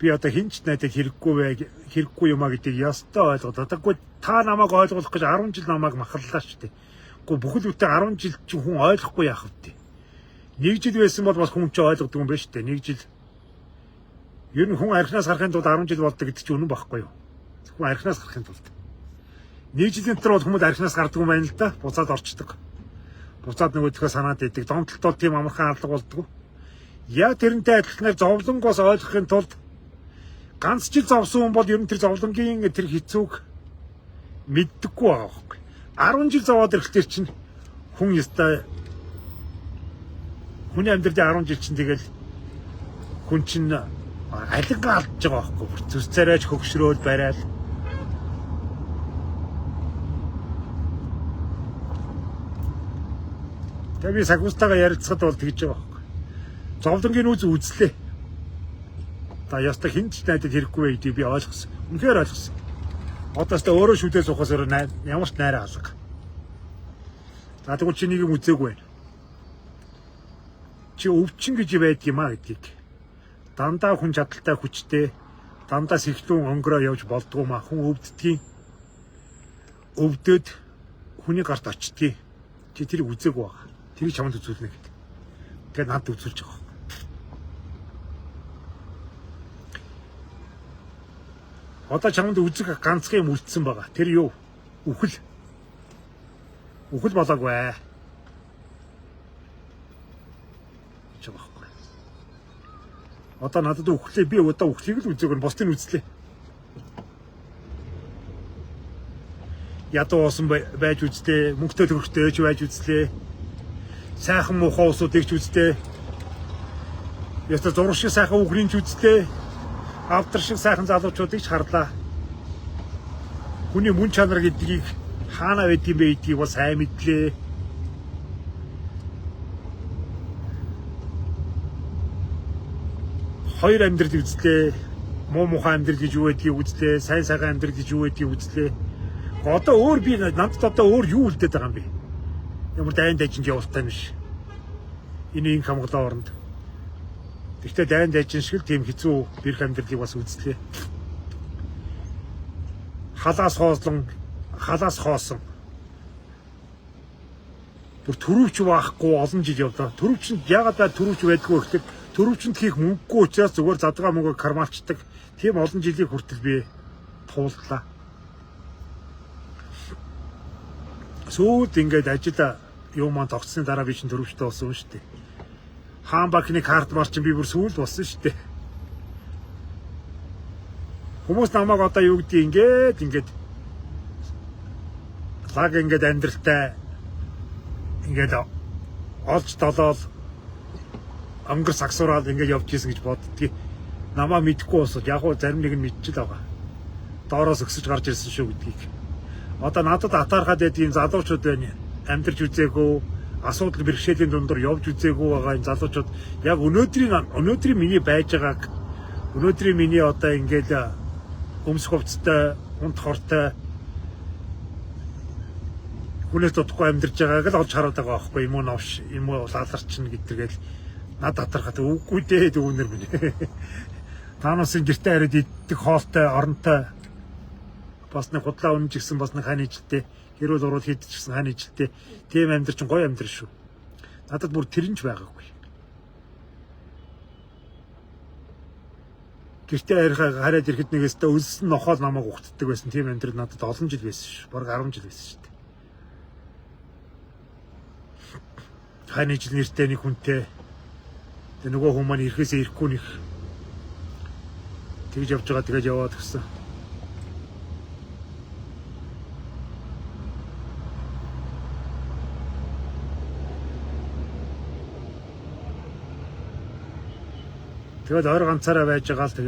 Speaker 2: Би одоо хинч надад хэрэггүй бай, хэрэггүй юм а гэдгийг ёстой ойлгоод. Одоогүй та намайг ойлгох гэж 10 жил намайг махаллаа шүү дээ. Үгүй бүхэл бүтэн 10 жил чинь хүн ойлгохгүй яах вэ? Нэг жил байсан бол бас хүн чинь ойлгодог юм байна шүү дээ. Нэг жил. Ер нь хүн архинаас гарахын тулд 10 жил болдог гэдэг чинь үнэн байхгүй юу? Хүн архинаас гарахын тулд. Нэг жилийн дотор бол хүмүүс архинаас гардаг юм байна л да. Буцаад орчдөг. Буцаад нөгөөдхөө санаад идэг. Донтолт бол тийм амархан алга болдгоо. Яг тэрнтэй адилханаар зовлонгоос ойлгохын тулд ганц жил зовсон хүн бол ер нь тэр зовлонгийн тэр хэцүүг мэддэггүй байгаа байхгүй. 10 жил зовоод ирэхлээр чинь хүн ёстой хүний амьдралын 10 жил чинь тэгэл хүн чинь алингаа алдж байгаа байхгүй. Бүр зүс царайч хөгшрөөл барайл. Тэгээ би сахиустайгаа ярилцахад бол тэгж байгаа байхгүй. Зовлонгийн үз үзлээ. За яста хинч надад хэрэггүй вэ гэдгийг би ойлгосон. Үнэхээр ойлгосон. Одоо ч өөрөө шүдээ суухаас өөр ямар ч найраа алга. За тэгвэл чи нэг юм үзээгүй байна. Чи өвчин гэж байдаг юм а гэдгийг. Дандаа хүн чадaltaй хүчтэй, дандаа сэхлүүн өнгөрөө явж болдгоо маа. Хүн өвддгийг. Өвдөд хүний гарт очдгийг. Чи тэрийг үзээгүй байгаа. Тэрийг чамд үзүүлнэ гэдэг. Тэгээд надад үзүүлж байгаа. Одоо чамд үзэг ганцхан юм үлдсэн байгаа. Тэр юу? Үхэл. Үхэл болоогүй. Гэж байгаа байхгүй. Одоо надад үхлээ би одоо үхлийг л үзээг нь бусдыг үзлээ. Ядуу уусан байж үзлээ, мөнгөтэй төрхтэй ч байж үзлээ. Сайхан муухай усуудыг ч үзлээ. Яста зураг шиг сайхан үхрийн ч үзлээ. Авдар шиг сайхан залуучуудыг ч харлаа. Хүний мөн чанар гэдгийг хаана байдгийг бэ гэдгийг бол сайн мэдлээ. Хоёр амьдрал үзлээ. Муу мухай амьдрал гэж юу байдгийг үзлээ. Сайн сайхан амьдрал гэж юу байдгийг үзлээ. Одоо өөр би надад одоо өөр юу үлдээд байгаа юм бэ? Ямар дайн дажинд явуултай юм биш. Энэ инх хамглаа оронд. Гэхдээ дайн дажин шиг л тийм хэцүү бэрх амьдралыг бас үзлээ. Халаас хоослон, халаас хоосон. Бүр төрөвч баахгүй олон жил явлаа. Төрөвчөнд яагаад ба төрөвч байдгүй гэхээр төрөвчөнд хийх мөнгөгүй учраас зүгээр задгаа мөнгө кармалчдаг. Тийм олон жилийг хүртэл би тууллаа. Сүүлд ингээд ажил юм маань тогтсны дараа би чинь төрөвчтэй болсон юм шүү дээ. Хаан банкны карт мар чинь би бүр сүүлд болсон шүү дээ. Хүмүүс намайг одоо юу гэдгийг ингээд ингээд лаг ингээд амьдралтай ингээд олж долоол өнгөр сагсуураад ингээд явж исэн гэж боддгийг. Намаа мэдэхгүй босод яг уу зарим нэг нь мэдчихэл байгаа. Доороос өксөж гарч ирсэн шүү гэдгийг. Одоо надад атаархаад байдгийн залуучууд байна. Амьдарч үзээгүй, асуудал бэрхшээлийн дундор явж үзээгүй байгаа энэ залуучууд яг өнөөдрийн миний байж байгааг, өнөөдрийн миний одоо ингээд өмсөх хувцастай, унт хортой хүнээс дутхгүй амьдарч байгааг л олж хараад байгаа байхгүй юм уу новш, юм уу лаларчин гэдэргээл над атархаад үгүй дээ дүүнер минь. Та насын гэртээ хараад иддэг хоолтой, оронтой бас нэг худлаа үнэж гисэн бас нэг хань ижилтэй, гэрүүл уруул хийдэж гисэн хань ижилтэй тийм амьдрал чинь гоё амьдрал шүү. Надад бүр тэр нь ч байгаагүй. Гэртээ хараад ирэхэд нэг өстө өлсөн нохоол намайг ухтдаг байсан. Тийм амьдрал надад олон жил байсан шүү. Бараг 10 жил байсан шүү дээ. Хань ижил нэртэй нэг хүнтэй. Тэгээ нөгөө хүн маань ирэхээсээ ирэхгүй нэх. Тэгж явж байгаа тэгээд яваад гисэн. Тэгээд ойр ганцаараа байж байгаа л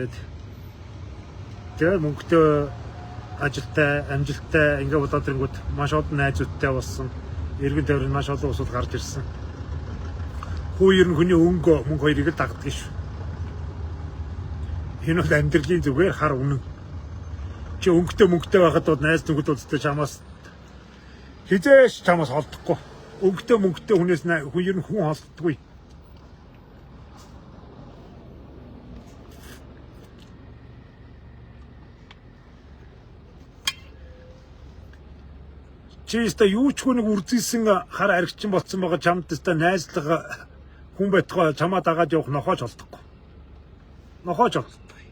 Speaker 2: тэгээд мөнгөтэй, ажилтай, амжилттай ингээ болоод ирэнгүүт маш олон найзуудтай болсон. Эргэн тойронд маш олон улсууд гарч ирсэн. Хүү ер нь хүний өнгө мөнгө хоёрыг л дагдаг шүү. Энэ бол амьдралын зүгээр хар үнэн. Чи өнгөтэй мөнгөтэй байхад бол найз нөхөд үздэг чамаас хизээш чамаас холдохгүй. Өнгөтэй мөнгөтэй хүнээс хүн ер нь хүн холддоггүй. Чи өстой юу ч хүн нэг үрзийсэн хар аригчин болцсон байгаа чамд өстой найзлага хүн байтугай чамаа дагаад явах нохооч олдохгүй. Нохооч олдохгүй.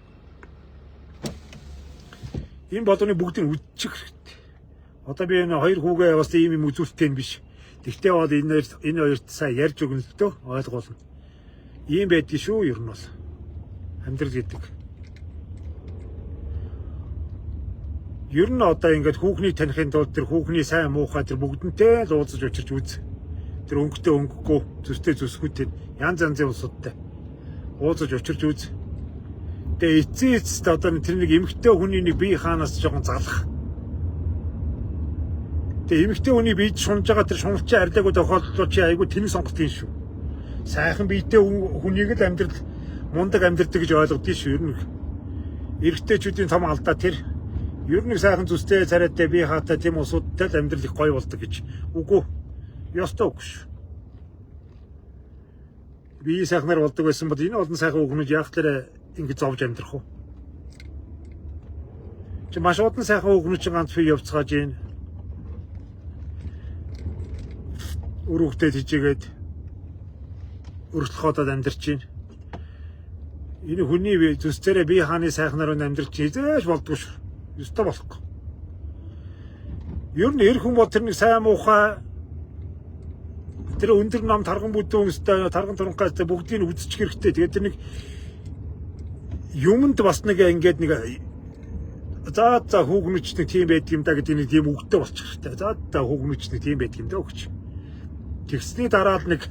Speaker 2: Энэ болгоны бүгдийг үдчих хэрэгтэй. Одоо би энэ хоёр хүүгээ бас ийм юм үзүүлэлттэй юм биш. Тэгтээ бол энэ хоёрт сайн ярьж өгнө л дөө ойлгуулна. Ийм байдгийг шүү ер нь бол. Амьдрал гэдэг. Ер нь одоо ингээд хүүхний таныхын тулд тэр хүүхний сайн муухай тэр бүгдэнтэй л уулзаж учирч үз. Тэр өнгөтэй өнгөгүй, зүстэй зүсгүйтэй янз янзын улсуудтай уулзаж учирч үз. Тэгээ эцсийн эцэст одоо тэр нэг эмэгтэй хүний нэг бие хаанаас жоохон залах. Тэгээ эмэгтэй хүний биед шунж байгаа тэр шуналчийн арилаагүй тохиолдолд чи айгүй тэнэг сонголт юм шүү. Сайхан биетэй хүнийг л амьдрал мундаг амьдрдаг гэж ойлгодгийг шүү. Ер нь эрэгтэйчүүдийн том алдаа тэр. Ер нь сайхан зүстэй царайтай бие хаатай тийм улсуудтай л амьдрал их гоё болдог гэж. Үгүй. Ёстой үгүй шүү. Бие сайхнаар болдог байсан бол энэ олон сайхан хүүхнүүд яах талаараа ингэж зовж амьдрах вэ? Чи маш олон сайхан хүүхнүүд чинь ганц фи явцгааж гин. Үр хөвгтэй тижээгээд өргөлхөдөд амьдарч гин. Энэ хүний зүсцээрээ бие хааны сайхнаар амьдрал чинь хизээж болдгоо шүү. Ёстой болохгүй. Ер нь эр хүн бол тэр нэг сайн муухай тэр өндөр нам тарган бүдүүн өстэй тарган туранхай өстэй бүгдийг нь үзчих хэрэгтэй. Тэгээд тэр нэг юмд бас нэг ингээд нэг За за хүүгнүүч нэг тийм байдаг юм да гэдэг нэг тийм үгтэй болчих хэрэгтэй. За за хүүгнүүч нэг тийм байдаг юм да өгч. Тэгсний дараа л нэг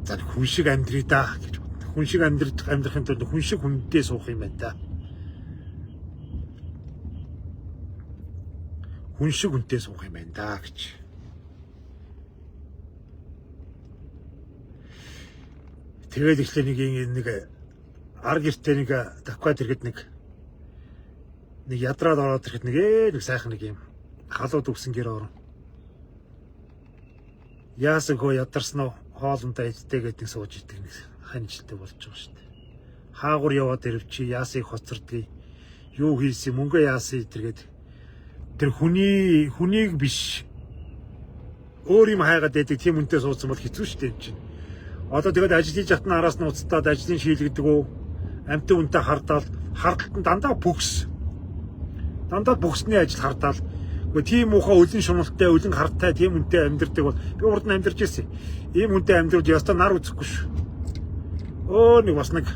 Speaker 2: за хүн шиг амьдрий да гэж бодно. Хүн шиг амьдрахын тулд хүн шиг хүндээ суух юм байна да. Хүн шиг хүнтэй суух юм байна да гэж. Тэгээд ихлэ нэг нэг ар гэртээ нэг давхад ирэхэд нэг ядраад ороод ирэхэд нэг сайхан нэг юм халууд үгсэн гэр орон. Яасан хөө ядарсан уу хоолндоо идтэй гэдэг сууж идэг нэг ханжилттай болж байгаа шүү дээ. Хаагур яваад ирэв чи яасыг хоцордгийг юу хийсэн мөнгө яасан идэргээд тэр хүнийг биш өөр юм хайгаад байдаг тийм үнтэй суудсан бол хэцүү шүү дээ энэ чинь. Одоо тэгээд ажил хийж хат нь араас нь уцтаад ажлын шийлэгдэг үү амтан үнтэй хардаал хардталт нь дандаа бүкс. Дандаа бүксний ажил хардаал. Гэхдээ тийм муухай өлөн шуналтай, өлөн хардтай тийм үнтэй амьдэрдэг бол би урд нь амьдарч ирсэн. Ийм үнтэй амьдрал ёстой нар үзэхгүй шүү. Өө нэг бас нэг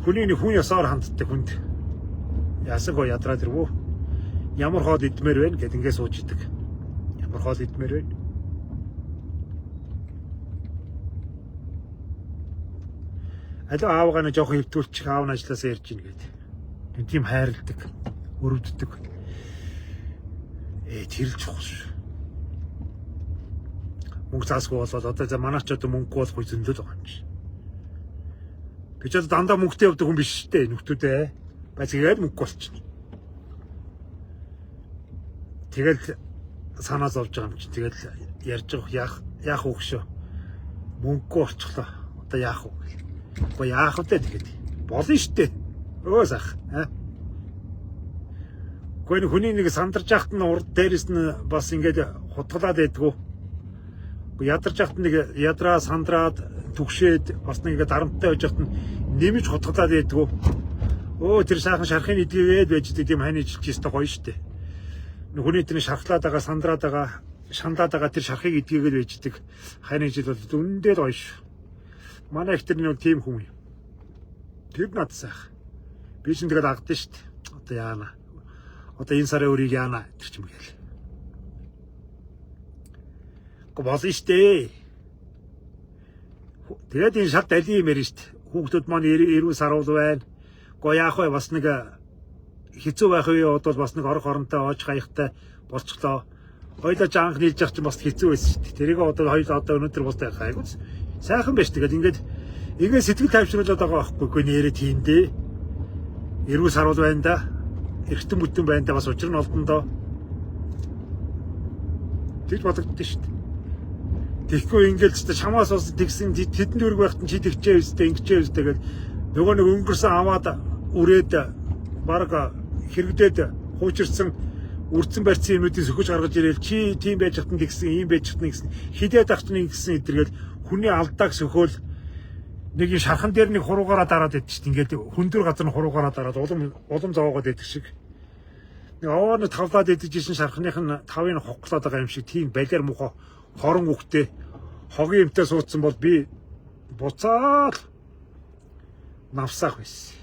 Speaker 2: хүний нэг хүн ёсоор ханддаг хүнд яасан гоо ядраад ирвүү. Ямар хоол идмээр байна гэд ингэ сууж идэг. Ямар хоол идмээр байна. Алуу аавгаа нэг жоохон хөвтүүлчих аав нь ажилласаа ярьж ийн гэд. Нэг тийм хайрладаг, өрөвддөг. Тэр л чухал шүү. Мөнгө заасгүй болоод одоо за манайч одоо мөнгөгүй болох үе зөндөл байгаа юм чи. Би ч одоо дандаа мөнгөтэй явдаг хүн биш шүү дээ нөхдүүдээ. Бацгээд мөнгөгүй болчихно. Тэгэл санаа зовж байгаа юм чи. Тэгэл ярьж байгаа яах вэ шүү. Мөнгөгүй болчихлоо. Одоо яах вэ гэл. Гэхдээ яах вэ тэгэхэд болно шүү дээ. Өө сах. Гэхдээ хүний нэг сандарч яхад нь урд дээрэс нь бас ингээд хутгалаад байдгүй. Ядарч яхад нэг ядраа сандраад түгшээд бас нэг ингээд дарамттай байж яхад нь нэмж хутгалаад байдгүй. Өө тэр сайхан шархын эдгээгээд байж тийм хань ижилж өстой гоё шүү дээ. Хүний тэр шархлаад байгаа, сандраад байгаа, шаналаад байгаа тэр шархыг эдгээгээд байж идэг. Хань ижил бол үнэндээ л гоё шүү. Манай их тэр нэг тийм хүн юм. Тэр над сайхан. Би чинь тэгээд агдан шүү дээ. Одоо яана. Одоо энэ сарын өрийг яана тэр чим гээл. Гэхдээ болно шүү дээ. Тэгээд энэ шат дали юм ярина шүү дээ. Хүүхдүүд маань эрүү саруул байна. Гэхдээ яах вэ? Бас нэг хэцүү байх үе бодвол бас нэг орох оронтой оож хаягтай болчихлоо. Хоёлаа жаанх нийлж явах чинь бас хэцүү байсан шүү дээ. Тэрийг одоо хоёлаа одоо өнөөдөр бас хайггүй. Сайхан байж тэгээд ингээд сэтгэл тайвшруулад байгаа байхгүй. Үгүй нэрээ тийм дээ. Эрүү саруул байна да. Эргэтэн бүтэн байна да. Бас учир нь олдон доо. Тэгж бодогдсон шүү дээ. Тэгэхгүй ингээд ч чамаас бас тэгсэн тэдэн дөрөг байхад нь чи тэгчээ өстэй ингэчээ өстэй гээд нөгөө нэг өнгөрсөн аваад үрээд баг хэрэгдээд хуучирсан үрдсэн барьсан юмнуудыг сөхөж гаргаж ирээл чи тийм байж хатан тэгсэн ийм байж хатан гэсэн хідээд ахч нэг гэсэн эдэргээл хүний алдааг сөхөөл нэг юм шархан дээр нэг хуруугаараа дараад идэж чинь ингээд хүндүр газар нь хуруугаараа дараад улам зовоогоод идэх шиг нэг овоо нэг тавлаад идэж исэн шархных нь тавыг хогглоод байгаа юм шиг тийм балиар муухай хорон үхтэй хогийн юмтай суудсан бол би буцаал навсаах байсан.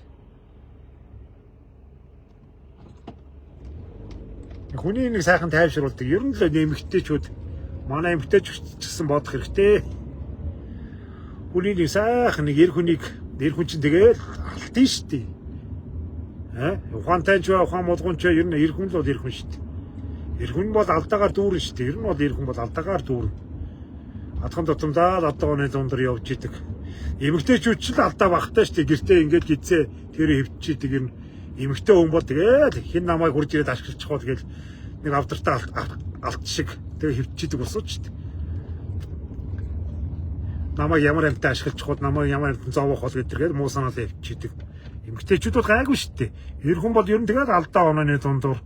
Speaker 2: Хүний нэг сайхан тайвшруулдаг. Ер нь л нэмэгтэйчүүд манай эмэгтэйч гэсэн бодох хэрэгтэй. Хүний нэг сайхан нэг эр хүнийг эр хүн чинь тэгэл алтын шүү дээ. Ухаантай ч бай, ухаан мулгуун ч ер нь эр хүн л бол эр хүн шүү дээ. Эр хүн бол алдаагаар дүүрэн шүү дээ. Ер нь бол эр хүн бол алдаагаар дүүрэн. Адхан тутамдаа л одоо оны дундар явж идэг. Эмэгтэйчүүд ч л алдаа багтай шүү дээ. Гэртээ ингээд гизээ тэр хөвчидэг юм. Эмэгтэй хүн бол тэгэл хэн намайг хурж ирээд ашиглчих бол тэгэл нэг авдартай алт шиг тэгээ хөвчидэг болсон ч шүү дээ. Намайг ямар амтаа ашиглчих бол намайг ямар амтан зовоох бол гэдэргээд муу санаалаа хөвчидэг. Эмэгтэйчүүд бол гайгүй шүү дээ. Эр хүн бол ер нь тэгэл алдаа онооны дундуур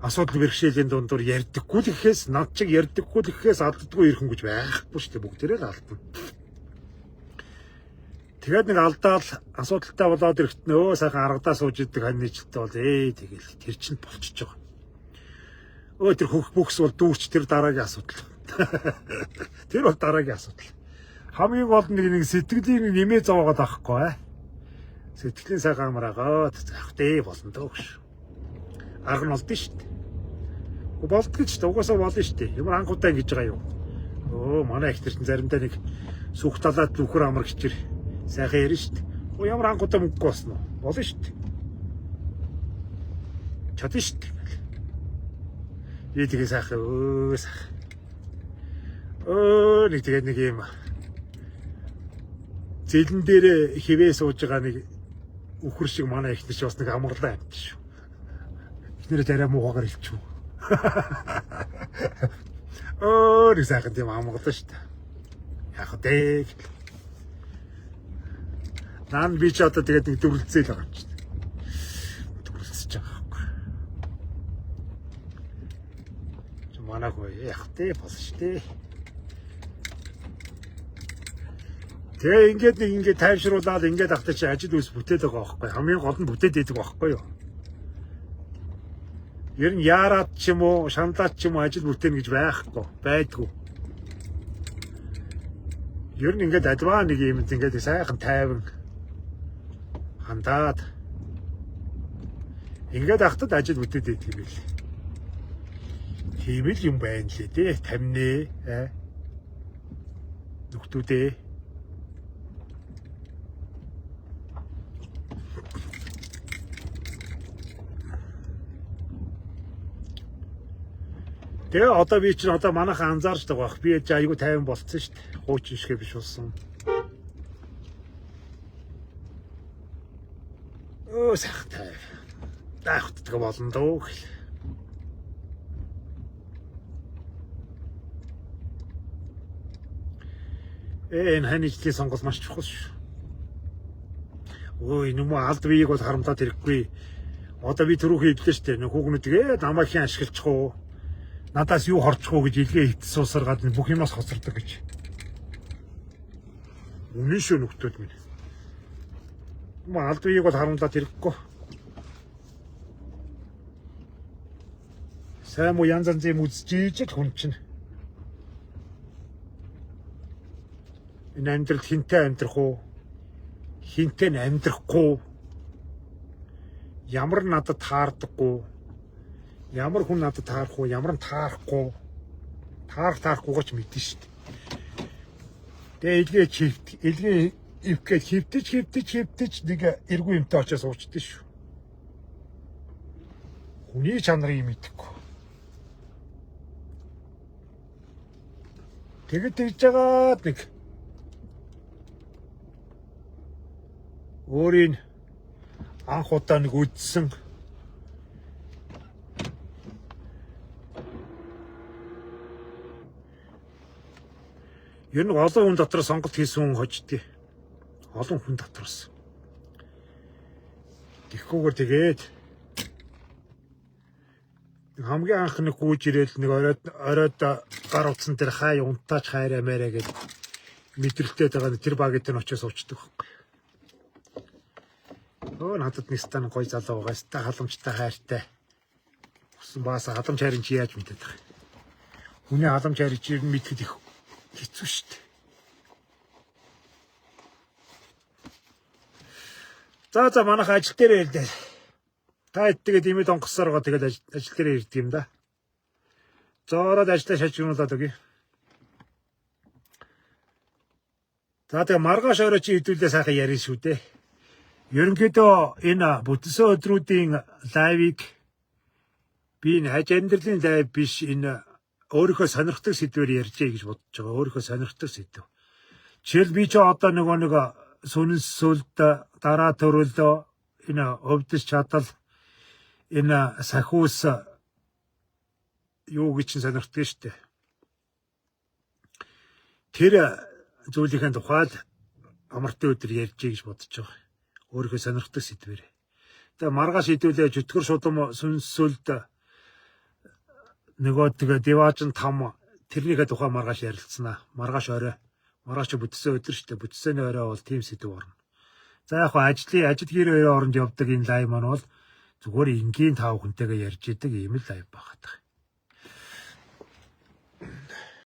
Speaker 2: асуудал бэрхшээлийн дундуур ярьдаггүй л гэхээс над чиг ярьдаггүй л гэхээс алддаггүй эр хүн гэж байхгүй шүү дээ. Бүгдээрээ л алдна. Тэгээд нэг алдаал асуудалтай болоод ирэхт нөө сайхан аргадаа сууж идэг хань нийтлэлтэй бол тэгэл тэр чинь болчихж байгаа. Өө тэр хөх бүхс бол дүүрч тэр дараагийн асуудал. Тэр бол дараагийн асуудал. Хамгийн гол нэг сэтгэлийн нэмээ зовоогоод авахгүй. Сэтгэлийн сайхан амраагаад заах дээ болно доо гэж. Арга нь олдсон шүү дээ. Болдгоо ч угаасаа болно шүү дээ. Ямар анх удаа ингэж байгаа юу? Өө манай их тэр чинь заримдаа нэг сүх талаад нүхэр амар гिचэр сайхан ярина шүү дээ. Оо ямар анх удаа мөнгөгүй болсон уу? Болно шүү дээ. Чадна шүү дээ. Би тэгээ сайхан өө сайхан. Өө нэг тэгээ нэг юм зэлэн дээр хивээ сууж байгаа нэг үхэр шиг манай их нар ч бас нэг амгалан амьд шүү. Эхнэрээ арай муухайгаар хэлчихв. Өө нэг сайхан тийм амгалан шүү дээ. Яг дээ. Наан би ч одоо тэгээд нэг дүрлцээл байгаа юм чинь. Дүрлцэж байгаа байхгүй. Чи манай хөө яг дээ болно шүү дээ. Тэгээ ингээд нэг ингээд тайвшруулаад ингээд ахтай чи ажил үйлс бүтээд байгаа байхгүй. Хамгийн гол нь бүтээд идэг байхгүй юу? Ер нь яарад ч юм уу, шаналаад ч юм уу ажил бүтээнэ гэж байхгүй, байдгүй. Ер нь ингээд альваа нэг юм ингээд сайхан тайван хандаад ингээд ахтад ажил бүтээд идэг юм бэл. Тийм л юм байна лээ дээ. Тамнэ аа. Нүхтүүдээ. Тэгээ одоо би чинь одоо манайхан анзаарч байгаа бах. Би яаж айгүй тайван болцсон шүү дээ. Хуучин шигэ биш болсон. Өө сайхан тайв. Даахтдаг болно дөө гэл. Энэ хань ижлийн сонголт маш чухал шүү. Өө энэ юм алд биеийг бол харамлаад хэрэггүй. Одоо би түрүүхэн идлээ шүү дээ. Хүүгнүүд намайг хэн ашиглчих уу? Надаас юу хорчих уу гэж илгээ хитс суусаргаад бүх юмас хоцордог гэж. Үнэн шүү нөхдүүд минь. Алд биеийг бол харамлаад хэрэггүй. Сайн муу янз янзын юм үзэж ийж л хүн чинь. Энэ амьдрал хинтээ амьдрах уу? Хинтээ нь амьдрахгүй. Ямар надад таардаггүй. Ямар хүн надад таарах уу, ямар нь таарахгүй. Таарах таарахгүйгаа ч мэдэн шүү дээ. Тэгээ илгээ чивт, илгээ ивх гээд хөвтөж нэг эргүү юмтай очиж суучдээ шүү. Хүний чанарыг мэдэхгүй. Тэгээд тэгж жагаад нэг өөрийн анх удаа нэг үдсэн ер нь олон хүн дотор сонголт хийсэн хүн хождгийг. Олон хүн дотроос. Тэгэхгүйгээр тэгээд хамгийн анх нэг гүйж ирээл нэг оройд гар утсан дээр хай унтаач хайраа мээрэ гэж мэдрэлтэй байгаа тэр багийн дээр очиж суучдаг байхгүй. Өө надад нэг стан гой залуу байгаа. Ста халамжтай хайртай. Усан бааса халамж хайрын чи яаж мэдээд байгаа юм. Хүний халамж хайрыг чи мэдхэд их хэцүү шүү дээ. За манайх ажил дээр ирдээ. Та хэд тэгээд имэд онгоцсоор байгаа тэгээд ажил дээр ирдэг юм да. Зоороод ажлаа шажигнуулаад өгье. За тэгээ маргааш орой чи хэдүүлээ сайхан ярина шүү дээ. Ерөнхийдөө энэ бүтэнсэн өдрүүдийн live-ыг би энэ хаж амьдралын live биш, энэ өөрийнхөө сонирхдаг сэдвээр ярьжээ гэж бодож байгаа. Өөрийнхөө сонирхдаг сэдв. Жишээл би ч одоо нөгөө нэг сүнс сүлд дараа төрөлдөө энэ өвдөж чадал энэ сахиус юу гэж чинь сонирхдаг шүү дээ. Тэр зүйлийнхээ тухайд амралтын өдөр ярьжээ гэж бодож байгаа. Өөрийнхөө сонирхдаг сэдвээр. Тэгээ маргааш хэдүүлээ чөтгөр шудам сүнс сүлд нөгөө тэгээ диваажин там тэрнийхээ тухай маргааш ярилцсанаа. Маргааш орой. Маргааш бүтсэн өдөр шүү дээ. Бүтсэний орой бол тийм сэдв орно. За яг хаа ажил гэр хоёрын хооронд явдаг энэ live маань бол зүгээр энгийн тав хүнтэйгээ ярьж идэг ийм л live байгаад байгаа.